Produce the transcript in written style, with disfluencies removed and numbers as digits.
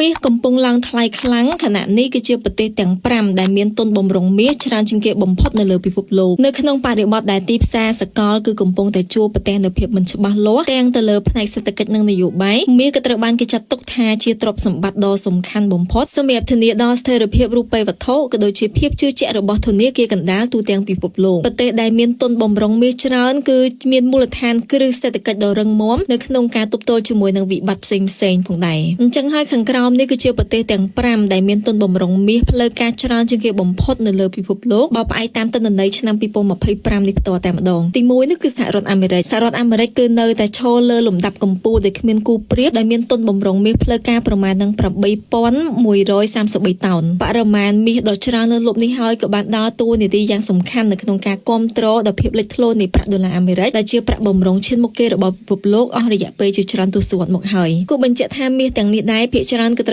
មាសកំពុងឡើងថ្លៃខ្លាំងខណៈនេះគឺជាប្រទេសទាំង5ដែលមានទុនបំរុងមាសច្រើនជាងគេបំផុតនៅលើពិភពលោកនៅក្នុងបរិបទដែលទីផ្សារសកលគឺកំពុងតែជួបប្រទះនូវភាពមិនច្បាស់លាស់ទាំងទៅលើផ្នែកសេដ្ឋកិច្ចនិងនយោបាយមាសក៏ត្រូវបានគេចាត់ទុកថាជាទ្រព្យសម្បត្តិដ៏សំខាន់បំផុតសម្រាប់ធានាដល់ស្ថិរភាពរូបិយវត្ថុក៏ដូចជាភាពជឿជាក់របស់ធនាគារកណ្ដាលទូទាំងពិភពលោកប្រទេសដែលមានទុនបំរុងមាសច្រើនគឺមានមូលដ្ឋានគ្រឹះសេដ្ឋកិច្ចដ៏រឹងមាំនៅក្នុងការទប់ទល់ជាមួយនឹងវិបត្តិផ្សេងៗផងដែរអញ្ចឹងហើយខាងក្រោមនេះគឺជាប្រទេសទាំង5ដែលមានទុនបំរុងមាសផ្លូវការច្រើនជាងគេបំផុតនៅលើពិភពលោកបើផ្អែកតាមទិន្នន័យឆ្នាំ2025នេះផ្ទាល់តែម្ដងទី1នេះគឺសហរដ្ឋអាមេរិកសហរដ្ឋអាមេរិកគឺនៅតែឈរលើលំដាប់កំពូលដែលគ្មានគូប្រៀបដែលមានទុនបំរុងមាសផ្លូវការប្រមាណនឹង8133តោនបរិមាណមាសដ៏ច្រើនលើសលប់នេះហើយក៏បានដើរតួនាទីយ៉ាងសំខាន់នៅក្នុងការគ្រប់គ្រងដល់ភាពលេចធ្លោនៃប្រាក់ដុល្លារអាមេរិកដែលជាប្រាក់បំរុងឈានមុខគេរបស់ពិភពលោកអស់រយៈពេលជាច្រើនទសវត្សរ៍មកហើយគួរបញ្ជាក់ថាមាសទាំងនេះដែរភាគច្រើន